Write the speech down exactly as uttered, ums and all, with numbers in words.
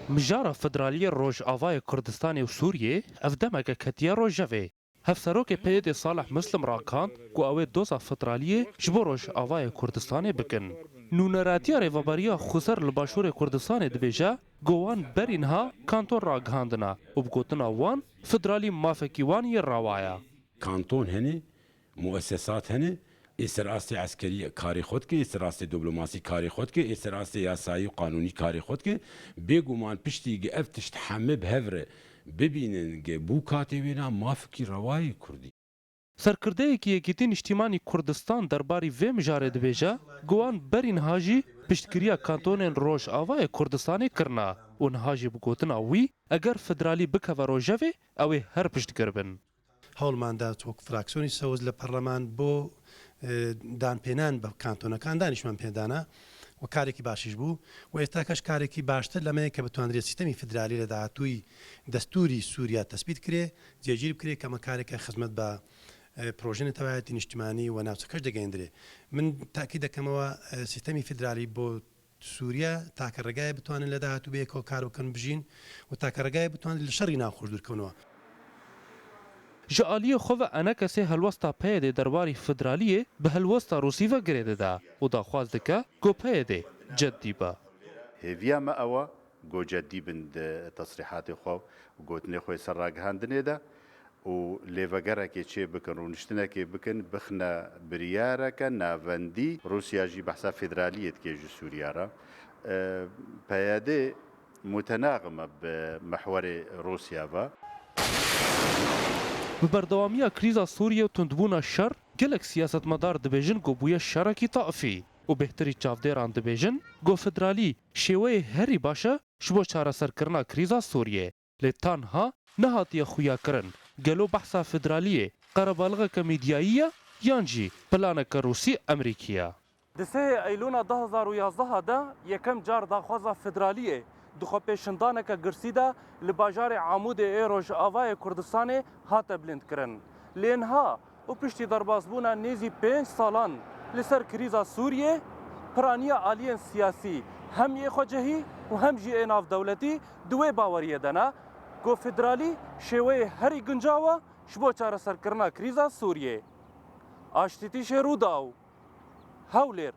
Mijara federaliyê Rojavayê Kurdistanê û Sûriyê ev demeke ketiye rojevê. Hevserokê P Y D'ê Salih Muslim ragihand ku ew ê doza federaliyê ji bo Rojavayê Kurdistanê bikin. Nûneratiya Rêveberiya Xweser li Başûrê Kurdistanê dibêje ku wan berî niha kanton ragihandine û bi gotina wan federalî mafekî wan yê rewa ye. Kanton hene, muessesat hene, ê ser astê eskerî karê xwe dike, ê ser astê diplomasî karê xwe dike, ê ser astê yasayî û qanûnî karê xwe dike. Bêguman piştî gi ev tişt heme bi hev re bibînin, gi bû katê wêna mafekî rewayê Kurdî. Serkirdeyekî Yekîtî Niştîmanî Kurdistan derbarî vê mijarê dibêje, ku wan berî niha jî piştgiriya kantonên Rojavayê Kurdistanê kirine û niha jî bi gotina wî, eger federalî bikeve rojevê, ew ê her piştgir bin. هەوڵمان دا وەک فراکسیۆنی سەوز لە پەرلەمان بۆ، ئێ، دانپێنان بە کانتۆنەکان دانیشمان پێدانا و کارێکی باشیش بوو و ئێستاکەش کارێکی باشتر لەمەیە کە بتوانرێت سیستەمی فیدرالی لە داهاتووی دەستوری سووریا تەسبیت کرێ، جێگیر بکرێ کە ئەمە کارێکە خزمەت بە، ئێ، پرۆژە نەتەوایەتی نیشتیمانی و ناوچەکەش دەگەیەندرێ. من تاکید دەکەمەوە، ئێ، سیستەمی فیدرالی بۆ سووریا تاکە ڕێگایە بتوانن لە داهاتوو بەیەکەوە کار بکەن بژین و تاکە ڕێگایە بتوانن لە شەڕی ناوخۆش دوورکەونەوە. Ji aliyê xwe ve ENKSê helwesta P Y D'ê derbarî federaliyê bi helwesta Rûsî ve girê dide û daxwaz dike ku P Y D cedî be. Hêviya me ew e ku cedî bin di tesrîhatê xwe û gotinê xwe yê ser ragihandinê de û lêvegerekê çê bikin, rûniştinekê bikin, bixine biryareke navendî. Rûsya jî behsa federaliyê dike ji Sûriya re. E, P Y D mutenaxim e bi mehwerê Rûsya ve. Bi berdewamiya krîza Sûriyê û tundbûna şer, gelek siyasetmedar dibêjin ku bûye şerekî taifî û bêhtirî çavdêran dibêjin ku federalî şêweyê herî baş e ji bo çareserkirina krîza Sûriyê. Lê ta niha nehatiye xuyakirin, gelo behsa federaliyê qerebalixeke mîdyayî ye yan jî planeke Rûsî-Emerîkî ye? Di sê Eylûna du hazar û yazdeh de yekem car daxwaza federaliyê di xwepêşandaneke girsî de li bajarê Amûdê ê Rojavayê Kurdistanê hate bilindkirin. Lê niha û piştî derbasbûna nêzî pênc salan li ser krîza Sûriyê, piraniya aliyên siyasî hem yê xwecihî û hem jî ê navdewletî di wê baweriyê de ne ku federalî şêweyê herî guncaw e ji bo çareserkirina krîza Sûriyê. Aştîtîşê Rûdaw, Hewlêr.